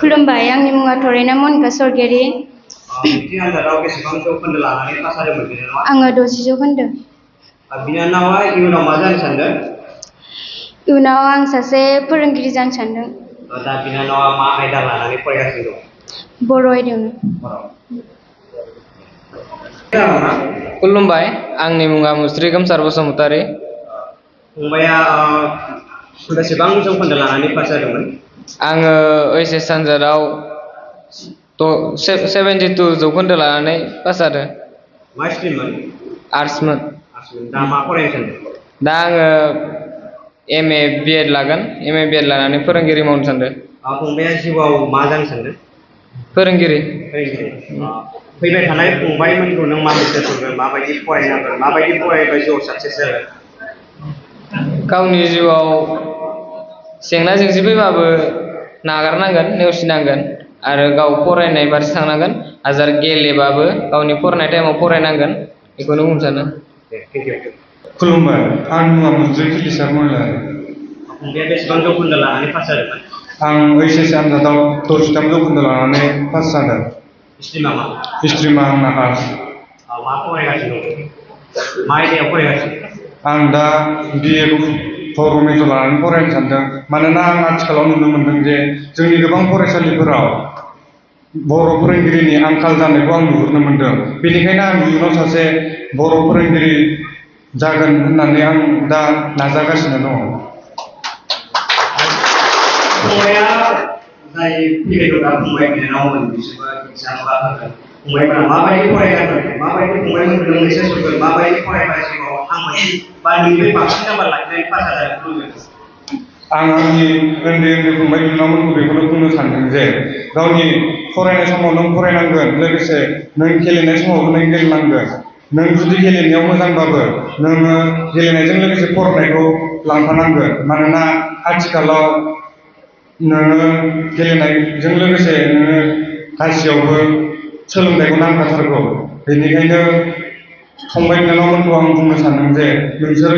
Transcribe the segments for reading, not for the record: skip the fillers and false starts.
खुलुमबाय आंनि मुङा थरेना मनिका सरगयारि मेट्रिक आनजादाव बेसेबां जौखोन्दो लानानै पास जादोंमोन बिनानावा? आङो 60 जौखोन्दो। बिनानावा इयुनाव मा जानो सानदों? इयुनाव आं सासे फोरोंगिरि जानो सानदों। दा बिनानावा मा आयदा लानानै फरायगासिनो दं? बर' आयदायावनो। खुलुमबाय आंनि मुङा मुस्रि गोमसार बसुमतारी। फंबाया बेसेबां जौखोन्दो लानानै पास जादोंमोन? आङो ओइस आनजादाव 72 जौखोन्दो लानानै पास जादों। मा स्ट्रिममोन? आर्ट्समोन। दा मा फरायनो सानदों? दा आङो MA BEd लागोन। MA BEd लानानै फोरोंगिरि मावनो सानदों। फंबाया जिउआव मा जानो सानदों? फोरोंगिरि। फैबाय थानाय फंबायमोनखौ नों मा बोसोन होगोन? माबायदि फरायनांगोन? माबायदि फरायबा जिउआव साक्सेस जागोन? गावनि जिउआव जेंना जेंसि फैबाबो नागारनांगोन, नेवसिनांगोन आरो गाव फरायनाय फारसे थांनांगोन। हाजार गेलेबाबो गावनि फरायनाय टाइमाव फरायनांगोन, बेखौनो बुंनो सानो। खुलुमबाय आंनि मुङा मुद्रिक इलिसार महिलारि। फंबाया बेसेबां जौखोन्दो लानानै पास जादोंमोन? आं ओइस आनजादाव 63 जौखोन्दो लानानै पास जादों। स्ट्रिमा मा? स्ट्रिमा आंना आर्ट्स। मा फरायगासिनो दं? मा आयदायाव फरायगासिनो? आं दा BA बर' मेजर लानानै फरायनो सानदों। मानोना आं आथिखालाव नुनो मोनदों जे जोंनि गोबां फरायसालिफोराव बर' फोरोंगिरिनि आंखाल जानायखौ आं नुहुरनो मोनदों। बेनिखायनो आं इयुनाव सासे बर' फोरोंगिरि जागोन होननानै आं दा नाजागासिनो दङ। फंबाया जाय फैबाय दं दा फंबाय बिनानावमोन बिसोरबो एग्जाम बा होगोन। फंबायफोरा माबायदि फरायनांगोन? माबायदि फंबायमोनखौ नों मेसेज होगोन? माबायदि फरायबा जिउआव थांबायदि बा नोंनिफ्राय बांसिन नाम्बार लाखिनानै पास जाजानो लुबैगोन? आं आंनि उन्दै फंबाय बिनानावमोनखौ बेखौनो बुंनो सानदों जे गावनि फरायनाय समाव नों फरायनांगोन, लोगोसे नों गेलेनाय समावबो नों गेलेनांगोन। नों जुदि गेलेनायाव मोजांबाबो नोङो गेलेनायजों लोगोसे फरायनायखौ लांफानांगोन। मानोना आथिखालाव नोङो गेलेनायजों लोगोसे नोङो गासैयावबो सोलोंथाइखौ नांखाथारगौ। बेनिखायनो फंबाय बिनानावमोनखौ आं बुंनो सानदों जे नोंसोर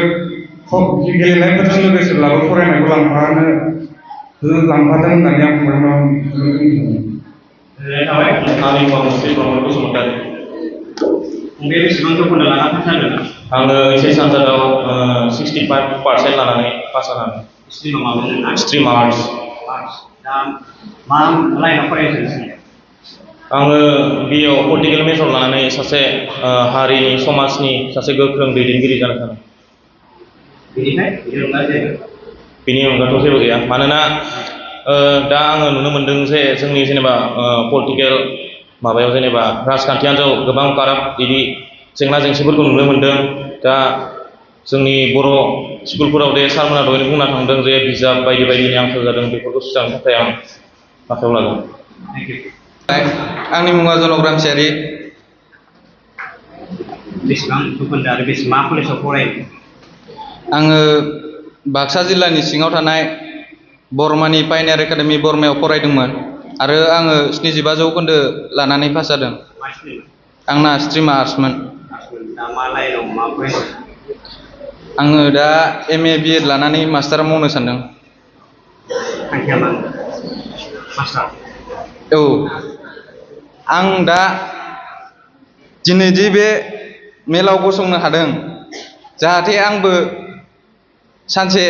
गेलेनायफोरजों लोगोसेब्लाबो फरायनायखौ लांफादों होननानै आं फंबायनाव आंनि मुङा मुस्रि ब्रह्म बसुमतारी। फंबाया बेसेबां जौखोन्दो लाना पास जादों? आङो ओइस आनजादाव 65% लानानै पास जादों। स्ट्रिमा मामोन नोंना? स्ट्रिमा आर्ट्स। दा मा लाइनाव फरायनो सानदों? आङो BA पलिटिकेल मेजर लानानै सासे हारिनि समाजनि सासे गोख्रों दैदेनगिरि जानो सानो। बेनि अनगाथ' जेबो गैया। मानोना दा आङो नुनो मोनदों जे जोंनि जेनेबा पलिटिकेल माबायाव जेनेबा राजखान्थियाव गोबां काराप्ट बिदि जेंना जेंसिफोरखौ नुनो मोनदों। दा जोंनि बर' स्कुलफोराव दे सारमोना दहायनो बुंना थांदों जे बिजाब बायदि बायदिनि आंखाल जादों, बेफोरखौ सुस्रांनो थाखाय आं आखायाव लागोन। आंनि मुङा जनक रामसियारि। बेसेबां जौखोन्दो आरो मा कलेजाव फरायो? आङो बाक्सा जिल्लानि सिङाव थानाय बरमानि पायनियार एकाडेमि बरमायाव फरायदोंमोन आरो आङो 75 जौखोन्दो लानानै पास जादों। मा स्ट्रिम? आंना स्ट्रिमा आर्ट्समोन। दा मा लाइनाव मा फरायनो? आङो दा MA BEd लानानै मास्टार मावनो सानदों। थांखिया मा? मास्टार? औ, आं दा दिनैदि बे मेलाव गसंनो हादों, जाहाथे आंबो सानसे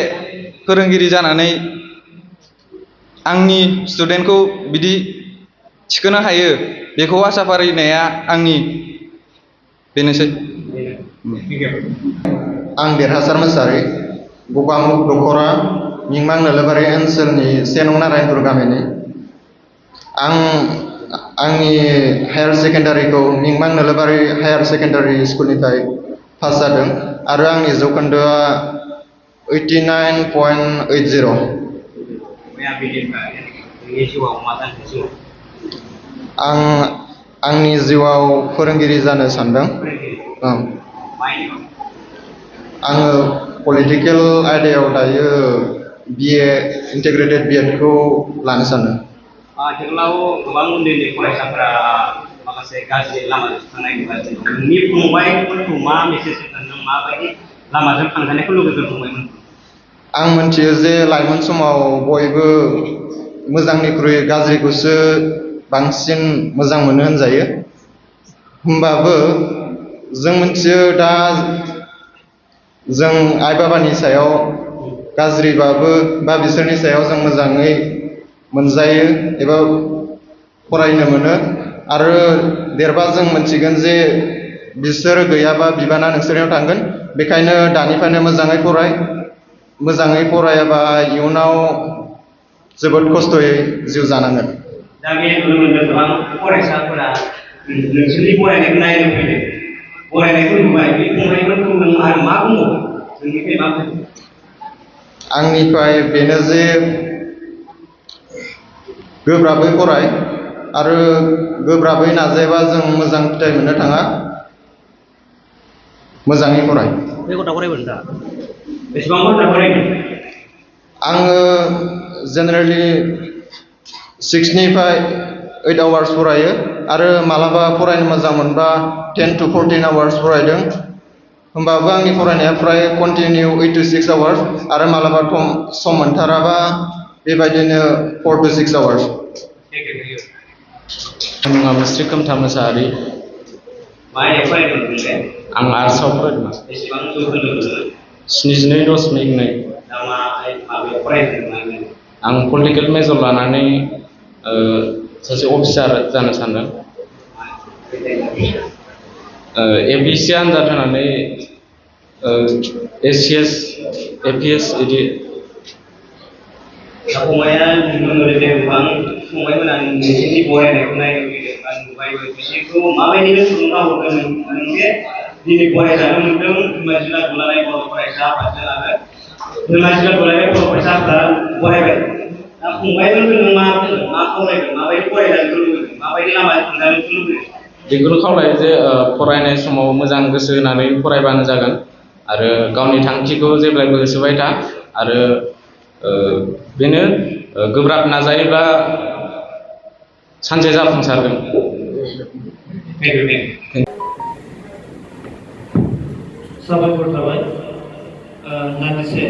फोरोंगिरि जानानै आंनि स्टुडेन्टखौ बिदि थिखोनो हायो, बेखौ आसा फारिनाया आंनि बेनोसै। आं देरहासार मोसाहारि, गगामुग दख'रा मिंमां नोलोबारि ओनसोलनि 1 नं नारायणपुर गामिनि। आं आंनि हायार सेकेन्डारिखौ मिंमां नोलोबारि हायार सेकेन्डारि स्कुलनिफ्राय पास जादों आरो आंनि जौखोन्दोआ 89.80। आं आंनि जिउआव फोरोंगिरि जानो सानदों। आङो पलिटिकेल आयदायाव दायो BA इन्टिग्रेटेड BEd खौ लानो सानो। आथिखालाव गोबां उन्दै फरायसाफोरा माखासे गाज्रि लामाजों थांनाय नुगासिनो दं। नोंनि फंबायफोरखौ मा मेसेज होगोन? नों माबायदि लामाजों थांजानायखौ लुबैगोन फंबायमोन? आं मिथियो जे लाइमोन समाव बयबो मोजांनिख्रुइ गाज्रिखौसो बांसिन मोजां मोनो होनजायो। होमबाबो जों मिथियो दा जों आइ बाबानि सायाव गाज्रिबाबो बा बिसोरनि सायाव जों मोजाङै मोनजायो एबा फरायनो मोनो आरो देरबा जों मिथिगोन जे बिसोर गैयाबा बिबाना नोंसोरनियाव थांगोन। बेखायनो दानिफ्रायनो मोजाङै फरायाबा इयुनाव जोबोद खस्थ'यै जिउ जानांगोन। दा बे नुनो मोनदों गोबां फरायसाफोरा नोंसोरनि फरायनायखौ नायनो फैदों, फरायनायखौ नुबाय, बे फंबायमोनखौ नों आरो मा बुंबावो? नोंनिफ्राय मा बुङो? आंनिफ्राय बेनो जे गोब्राबै फराय आरो गोब्राबै नाजायोबा जों मोजां फिथाइ मोननो थाङा। मोजाङै फराय। बे गथ'आ फरायगोन दा? बेसेबां घन्टा फरायगोन? आङो जेनेरेलि 6 to 8 आवार्स फरायो आरो मालाबा फरायनो मोजां मोनबा 10 to 14 आवार्स फरायदों। होमबाबो आंनि फरायनाया फ्राय कन्टिनिउ 8 to 6 आवार्स आरो मालाबा सम मोनथाराबा बेबायदिनो 4 to 6 आवार्स। मुङा मुस्रि खोमथा मोसाहारि। मा आयदायाव फरायदों नोंलाय? आं आर्ट्सआव फरायदोंमोन। बेसेबां जौखोन्दो मोनो? 72.2। दा माबायाव फरायदों मा? आं पलिटिकेल मेजर लानानै सासे अफिसार जानो सानदों। APSC आनजाद होनानै SCS, APS बिदि। दा फंबाया नुनो मोनो जे गोबां फंबायमोना नोंसोरनि फरायनायखौ नायनो फैदों बा नुबायबो, बिसोरखौ माबायदिनो थुलुंगा हरदों नों जे दिनै फरायजानो मोनदों बिमा जिल्ला दुलाराय बर' फरायसा आफादजों आरो बिमा जिल्ला दुलाराय बर' फरायसा आफादा फरायबाय। दा फंबायमोनखौ नों मा बुंगोन, मा खावलायगोन, माबायदि फरायजानो लुबैगोन, माबायदि लामाजों थांजानो लुबैगोन? बेखौनो खावलायो जे फरायनाय समाव मोजां गोसो होनानै फरायबानो जागोन आरो गावनि थांखिखौ जेब्लायबो होसोबाय था आरो बेनो गोब्राब नाजायोब्ला सानसे जाफुंसारगोन। साबायखर थाबाय। दान्दिसे